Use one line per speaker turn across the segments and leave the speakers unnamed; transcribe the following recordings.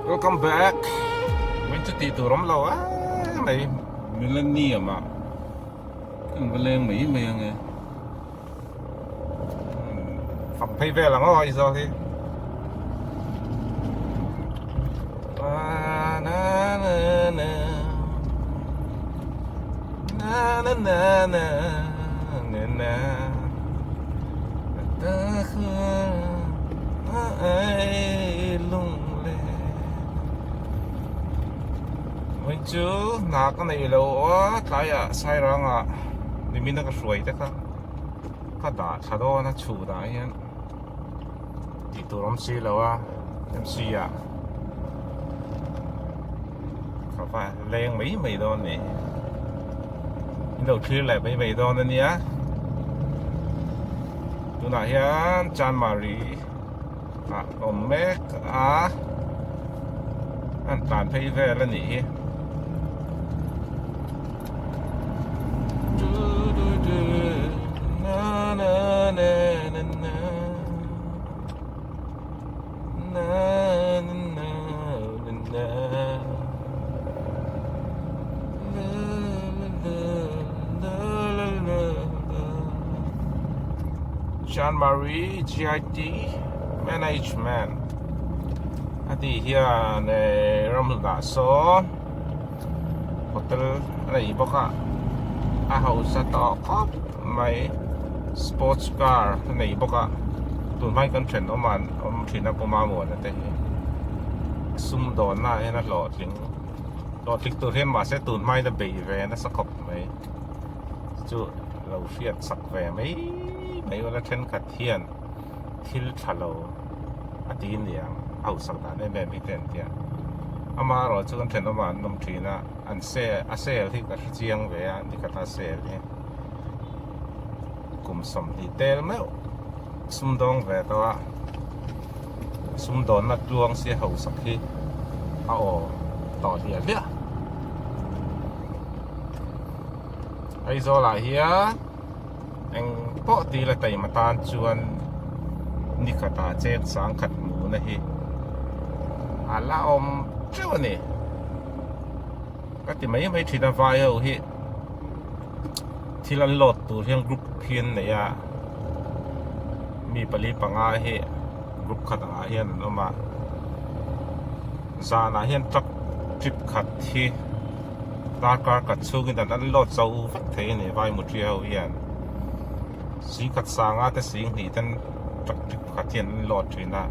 Welcome back. Min chu tih tur awm lo a mai Millennium ah kan va leng mai mai ange. Fang phei vel ang aw Aizawl hi. Na na na na na na na na na Vawiin chu hna ka nei lo a tlaiah Sairangah nimin a ka hruai te kha ka dah thla dawn a chhunah hian tih tur awm si lo a MC ah ka va leng mai mai dawn a ni in lo thlir leh mai mai dawn a nia tunah hian Chanmari ah a awm mek a an tlan phei vel a nih hi. Chanmari GIT Management a tih hian ramhlunah sawn hotel a nei bawk a a hausa tawh khawp mai sports car a nei bawk a tunhmai kan thenawm ah awm thin a Pu Mamuana te hi sumdawnna ah hian a hlawhtling hlawhtling tur hian mahse tunhmain a bei ve nasa khawp mai chu lo hriat sak ve mai mai ula thenkhat hian thil tha lo a ti aniang a hausak dan em em hi te an tia amaherawh chu kan thenawm ah an awm thin a an sale a sale hi ka hre chiang ve a nikhat a sale hi kum 20 tel meuh sumdawng ve tawh a sumdawnna tluang sia hausak hi a aw tawh hliah hliah Aizawl ah hian eng pawh ti la taima tan chuan ni khatah chet sangkhat hmuhna hi a la awm teuh a ni ka ti mai mai thin a vai ho hi thil an load tur hian group hi an nei a mi pali panga hi group khat angah hian an awm a zanah hian truck trip khat hi. Darkar khat chhungin dan an load zo vek thei a ni vai mutria ho hian singkhat sanga te sing hnih ten truck trip pakhat hian an load thin a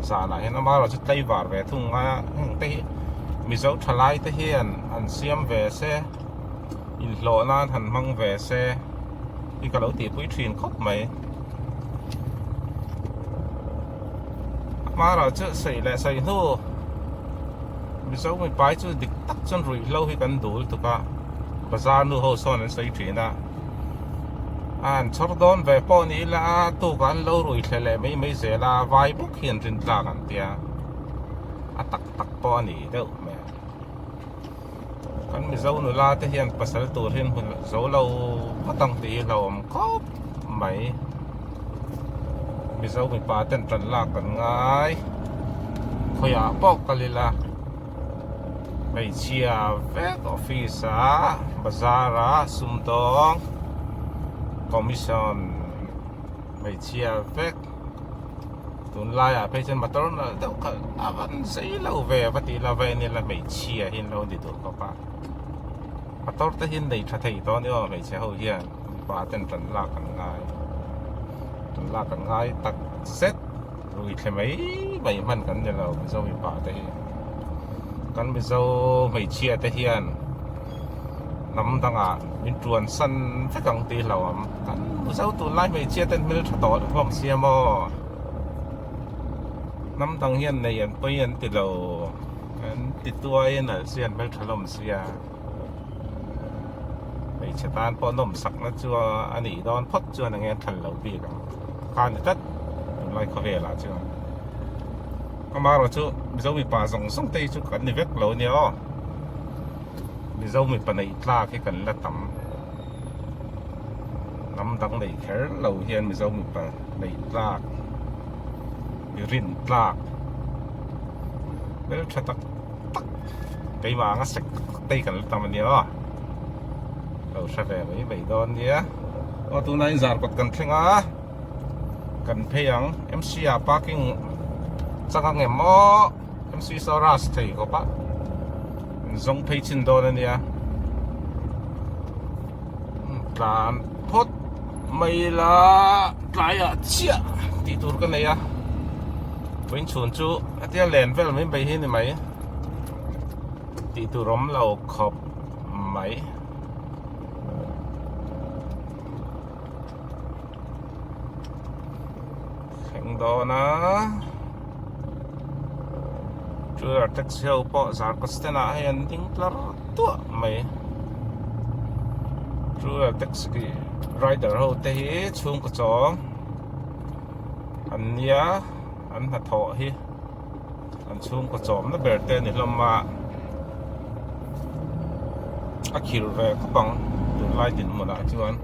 zanah hian amaherawhchu chu tlaivar ve thung a heng te hi mizo thalai te hian an siam ve se inhlawh nan han hmang ve se hi ka lo tihpui thin khawp mai amaherawhchu chu sawi leh sawi hnu. Mizo mipai chu dik tak chuan ruihhlo hi kan dul tuk a, bazar nu ho sawn an sawi thin a, a han chhawr dawn ve pawh ni ila a tukah an lo rui thle leh mai mai zel a, vai bawk hi an rin tlak an tia, a tak tak pawh a ni deuh hmel. Kan Mizo nula te hian pasal tur hi an hmu zo lo phawt ang tih hi hlauhawm khawp mai. Mizo mipa ten tan lak kan ngai khawiah pawh kal ila hmeichhia vek office ah bazar ah sumdawng commission hmeichhia vek tunlai ah phei chuan motor nalh deuh kha a van zei lo ve va tih la va en ila hmeichhia hi an lo ni duh khawp a motor te hi an nei tha thei tawh a ni aw hmeichhe ho hian. Mipa ten tan lak an ngai tan lak an ngai tak zet rui thle mai mai hman kan ni lo Mizo mipa te hi kan Mizo hmeichhia te hian hnam dangah min tuan san vek ang tih hlauh ang kan Mizo tunlai hmeichhia ten hmeltha tawh hlawm sia maw hnam dang hian nei an pawi an ti lo an ti tuai a nalh sia an hmeltha hlawm sia. Hmeichhe tan pawh nawmsakna chu a nih dawn phawt chuan enge an thlan lo bik ang kha a ni tlat tunlai khawvelah chuan. Amaherawhchu Mizo mipa zawng zawng te hi chu kan ni vek lo a nia aw. Mizo mipa neih tlak hi kan la tam. Hnam dang neih kher lo hian Mizo mipa neih tlak, mi rin tlak. Hmeltha tak tak keimah anga sek tak tak te hi kan la tam ania aw. Lo hre ve mai mai dawn nia. Aw tunah in zarkawt kan thleng a kan phei ang MC ah parking chang ang em aw MC saw rush thei khawp a in zawng phei chin dawn ania tlan phawt mai la tlaiah chiah tih tur ka nei a vawiin chhun chu hetia len vel mai mai hi ni mai tih tur awm lo khawp mai. Thleng dawn a two wheeler taxi ho pawh zarkawt stand ah hei an ding tlar tuah mai two wheeler taxi rider ho te hi chhungkaw chawng an nia an hnathawh hi an chhungkaw chawmna ber te a ni hlawm a a khir ve khawp ang tunlai dinhmunah chuan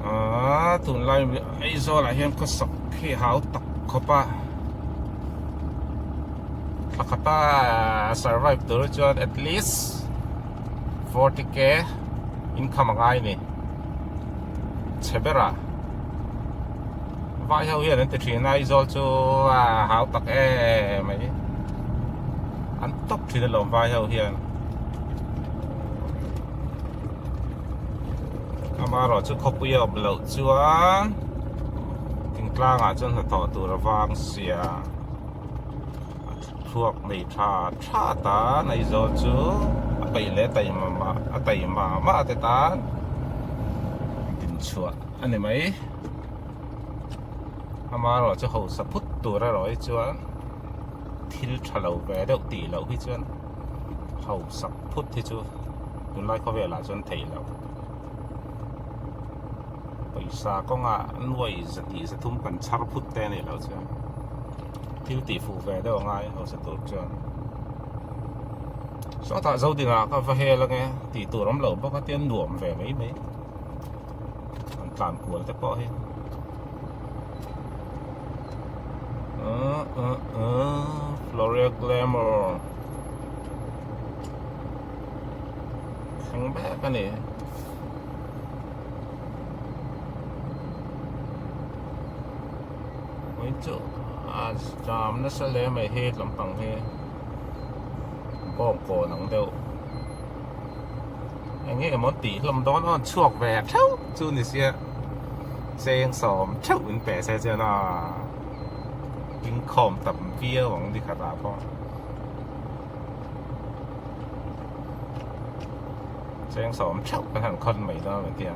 aaa tunlai Aizawl ah hian khawsak hi hau tak khawp a thla khata survive tur chuan at least 40k income a ngai a ni chhe ber a. Vai ho hian an ti thin a Aizawl chu a hau tak em mai an tawp thin alawm vai ho hian amaherawh chu khawpui a awm loh chuan thingtlang ah chuan hnathawh tur a vang sia a thluak nei tha tha tan Aizawl chu a peih leh taima mah a taima mah te tan dinchhuah a ni mai. Amaherawh chu hausa phut tur erawh hi chuan thil tha lo ve deuh tih loh hi chuan hausak phut hi chu tunlai khawvelah chuan theih loh. Pawisa kawngah nuai zatih zathum kan chhar phut te a nih loh chuan thil tih fuh ve deuh a ngai hausa tur chuan. Sawtah Zodinah ka va hel ange tih tur awm lo bawk a tian nuam ve mai mai. an tlan kual te pawh hi Floria Glamour thleng mek a ni hei chu a zam nasa hle mai he lampang hi bawngkawn ang deuh. Eng nge emaw tih hlawm dawn aw chhuak ve theuh chu ni sia cheng sawm theuh in pe se chuan a inkhawm tam viau ang ni khat ah pawh cheng sawm theuh kan han khawn mai dawn a tia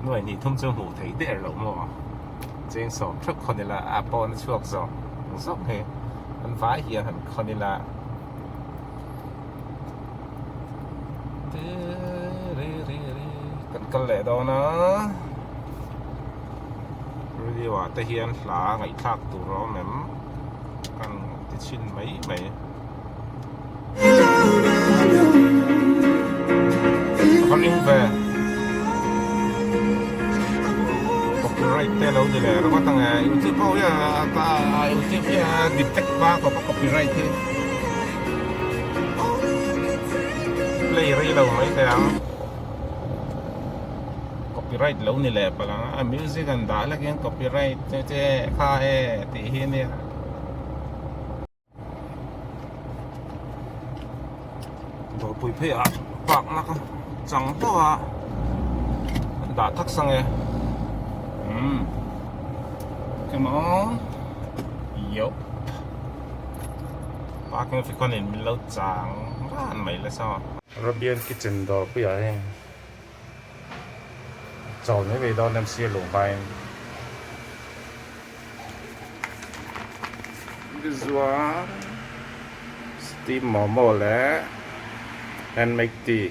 nuai hnih thum chu hmuh theih der loh maw cheng sawm theuh khawn ila a pawn a chhuak zawk zawk hi an vai hian han khawn ila. Kan kal leh dawn a radio ah te hian hla ngaihthlak tur a awm em kan ti chhin mai mai a va ring ve copyright te lo ni leh ringawt ang e youtube ho hian youtube hian detect hma khawp a copyright hi. Play rei lo mai teh ang copyright lo ni leh palh ang a music an dah lek hian copyright che che kha e tih hi ania dawrpui phei ah park na ka chang hlauh a an dah thak sang e umm come on yup. Parking fikhawn in min lo chang ran mai la saw. Arabian kitchen dawr puiah heng chawl mai mai dawn em sir lung hmain. Tichuan steam momo leh handmade tea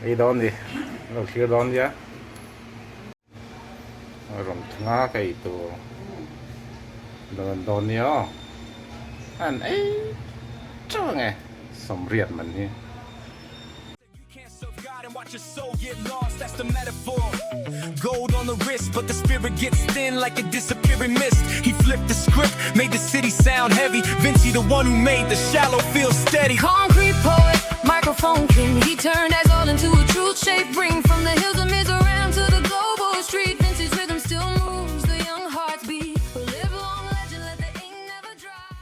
ei dawn ni lo thlir dawn nia. Rawn thunga ka ei tur dawn dawn nia aw an ei teuh ang e sawmriat man hi.
flipped the script, made the city sound heavy. Vincy, the one who made the shallow feel steady.
Concrete poet, microphone king. He turned Aizawl into a truth-shaped ring. From the hills of Mizoram to the global street, Vincy's rhythm still moves the young hearts beat. Live long legend, let the ink never dry.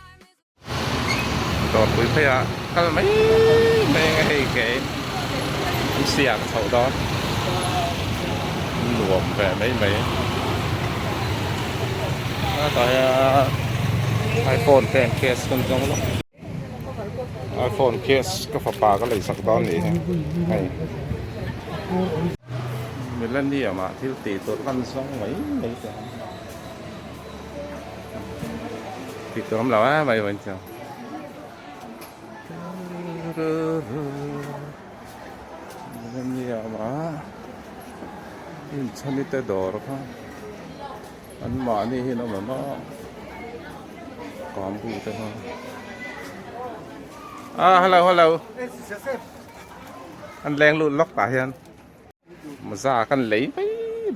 Dawrpui phei ah kal mai mai ang a hei kei an siam chhoh dawn nuam ve mai mai a tah hian iphone te an case kan zawng lawk iphone case ka fapa ka lei sak dawn nih hi hei millennium ah thil tih tur kan zawng mai mai teh ang. Tih tur awm lo a mai vawiin chu. Millennium ah inchhani te dawr kha an mahni hi an awm em a kambu te kha ah hello hello an leng lut lawk tah hian mawza kan lei mai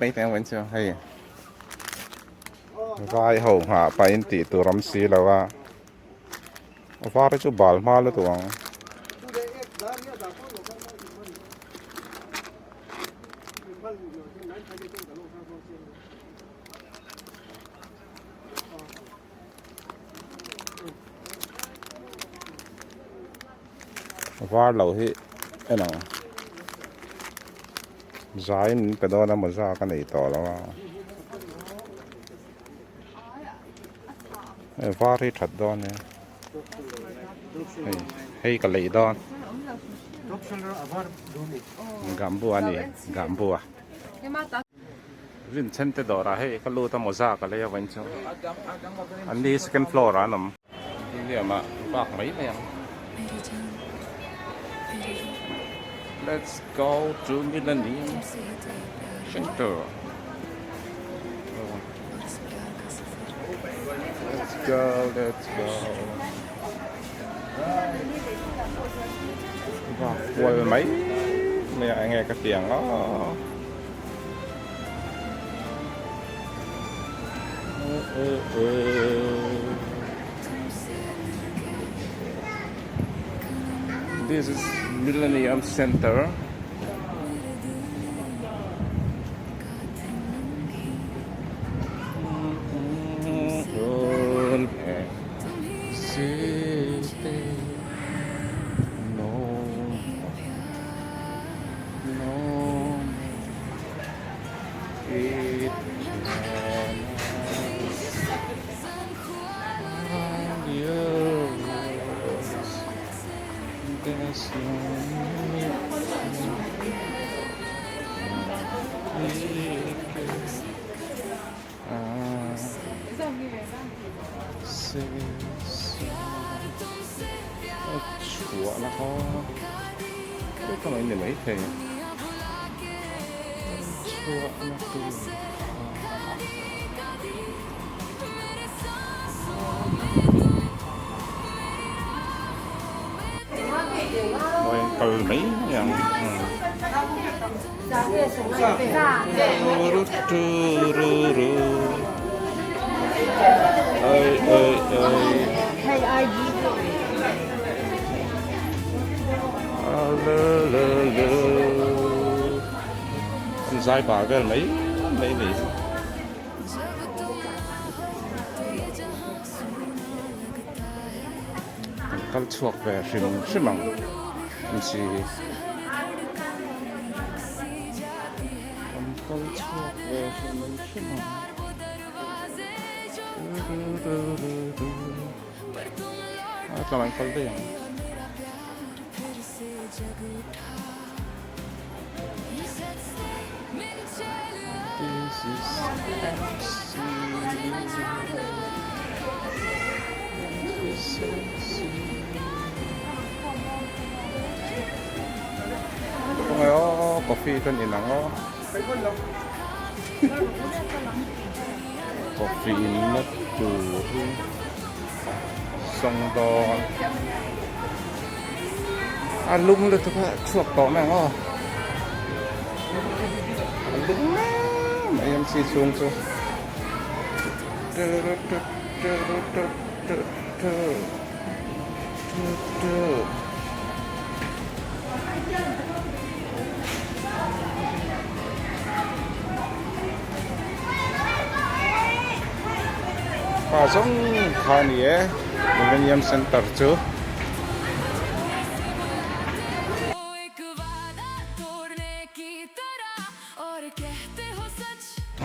mai teh ang vawiin chu hei. Vai ho nghah pahin tih tur awm si lo a, a var hi chu bal hma lutuk ang. A var lo hi en ang. Zai min pe dawn a mawza ka nei tawh lo a hei var hi that dawn e hei hei ka lei dawn gambu a ni gambu a rinchhen te dawrah hei ka lut a mawza ka lei a vawiin chu an ni second floor ah an awm. Hliamah vak mai mai ang. Let's go to Millennium Center. Let's go, let's go. Vak kual mai mai a enge ka ti ang aw. This is Millennium Center. Chhuahna kha ka mai ni maithei. Chhuahna tur Mawi kal mai mai ang. Oi oi oi. An zai bar vel mai mai mai. Kan kal chhuak ve hrim hrim ang an si hi. Kan kal chhuak ve hrim hrim ang. A tlangah an kal daih ang. This is MC. This is MC. Kawng aw coffee kan in ang aw. Coffee in na tur hi sawng dawn. A lung lutuk a chhuak tawh mai ang aw. A lung mai mai MC chhung chu. Kha zawng kha a ni e Millennium Centre chu.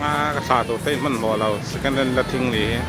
A ka thlah tur te in hmanhmawh lo second hand la thing ni hi.